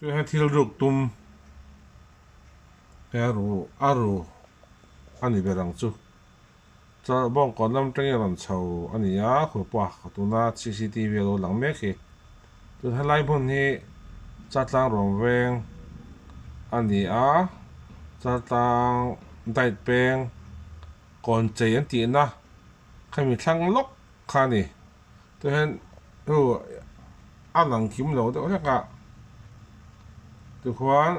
Tunah hian thil ruk tum he ru a ru a ni ber ang chu chuan bawngkawn lam atangin a rawn chho a ni a khupa tuna cctv a lo lang mek hi tun helai hmun hi chatlang rawng veng a ni a chatlang diet peng kawn chei an tihna khami thlang lawk kha a ni. Tihian hu a lang kim lo deuh hlek a tikhuan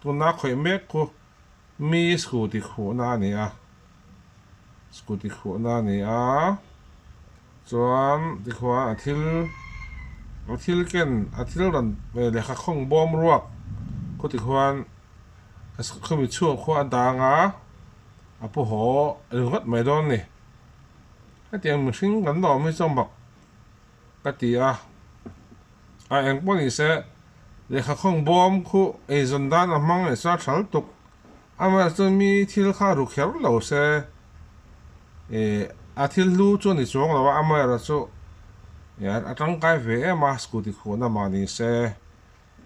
tuna khawih mek khu mi scooty khuhna a ni a scooty khuhna a ni a chuan tikhuan a thil a thil ken a thil rawn lehkha khawng bawm ruak khu tikhuan khumi chhuak khu a dang a a pu haw ringawt mai dawn a ni. Hetiang mihring kan lawm hi chuan bak ka ti a, a eng pawh ni se lehkha khawng bawm khu eizawn dan a hmang leh chuan a thal tuk, amaherawhchu chuan mi thil kha ru kher lo se ih a thil hlu chu a ni chuang lo a, amaherawhchu a tangkai ve em a scooty khuhna mah ni se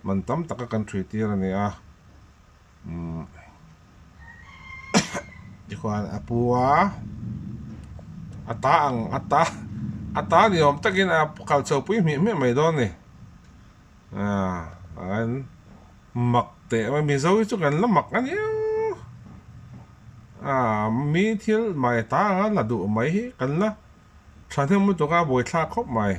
man tam taka kan ṭhui tir a ni a. Umm tikhuan a pu a a ta ang a ta a ta ni awm takin a kal chho pui hmiah hmiah mai dawn a ni ah an mak teh mai mizo hi chu kan la mak a nia ah mi thil mai ta anga la duh mai hi kan la thahnem lutuk a buaithlak khawp mai.